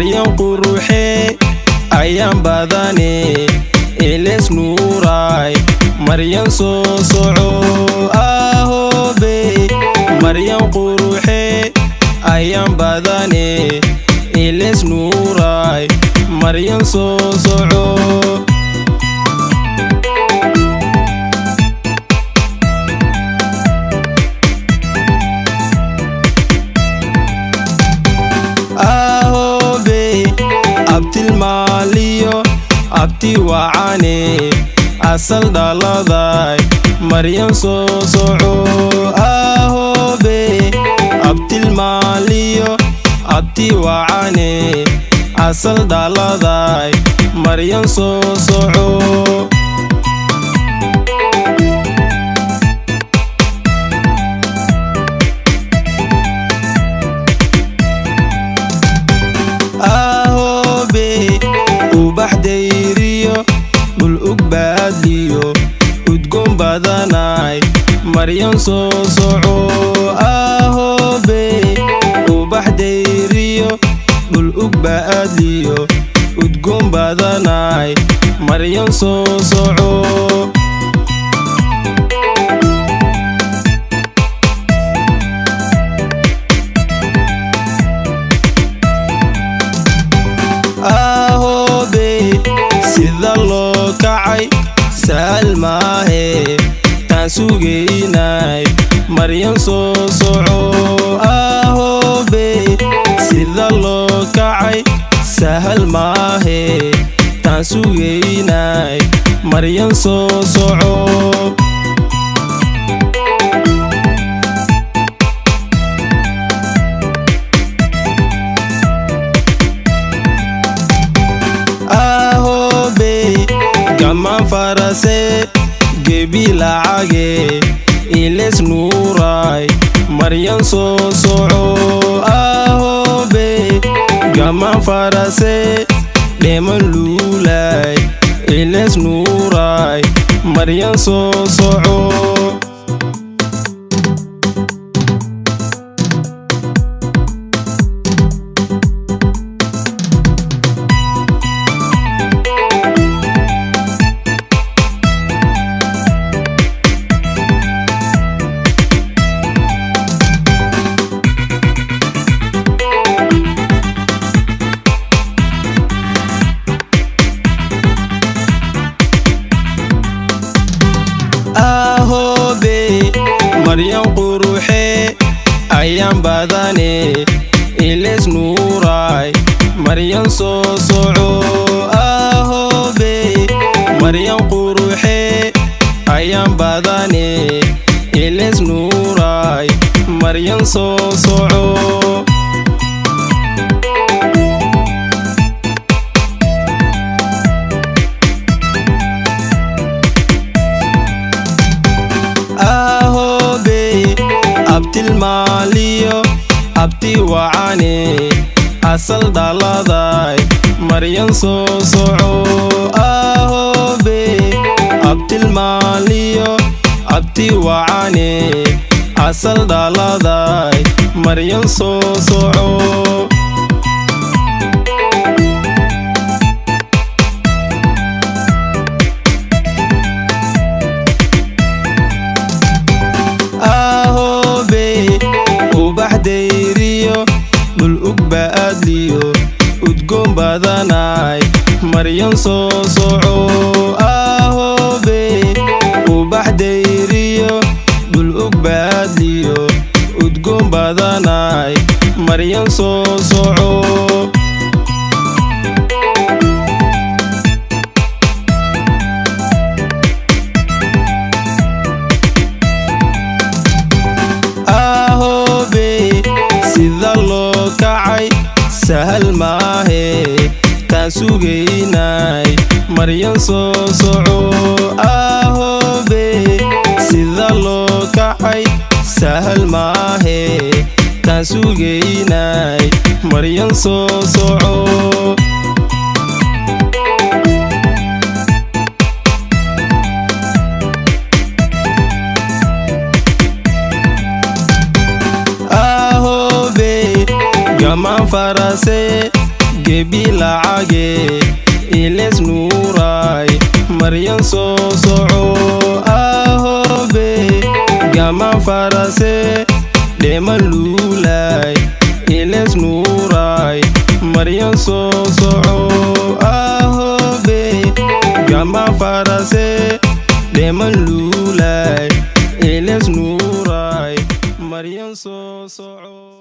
Maryan quruxee ayaan badane iles nuuraay Maryan soo soco ahobe Maryan quruxee ayaan badane iles nuuraay Maryan soo soco. Ahobe abtilmaaliyo abti wacane asal dhaladay Maryan soo soco ahobe abtilmaaliyo abti wacane asal dhaladay Maryan soo soco. Ahobe ubax dayriyo dhul ugbaadliyo udgoon badanay Maryan soo soco ahobe ubax dayriyo dhul ugbaadliyo udgoon badanay Maryan soo soco. Ahobe sida loo kacay sahal maahe taan sugaynay Maryan soo soco ahobe sida loo kacay sahal maahe taan sugaynay Maryan soo soco. Ahobe gamaan farase gebi lacage iles nuuraay Maryan soo soco ahobe gamaan farase dheeman luulay iles nuuraay Maryan soo soco. Ahobe Maryan quruxee ayaan badane iles nuuraay Maryan soo soco ahobe Maryan quruxee ayaan badane iles nuuraay Maryan soo soco. Ahobe abtilmaaliyo abti wacane asal dhaladay Maryan soo soco ahobe abtilmaaliyo abti wacane asal dhaladay Maryan soo soco. Ahobe ubax dayriyo dhul ugbaadliyo udgoon badanay Maryan soo soco ahobe ubax dayriyo dhul ugbaadliyo udgoon badanay Maryan soo soco. Ahobe sida loo kacay sahal maahe taan sugaynay Maryan soo soco ahobe sida loo kacay sahal maahe taan sugaynay Maryan soo soco. Ahobe gamaan farase. Gebi lacage iles nuuray, Maryan soo soco. Ahobe gama farase dheeman luulay, iles nuuray, Maryan soo soco. Ahobe gama farase dheeman luulay, iles nuuray, Maryan soo soco.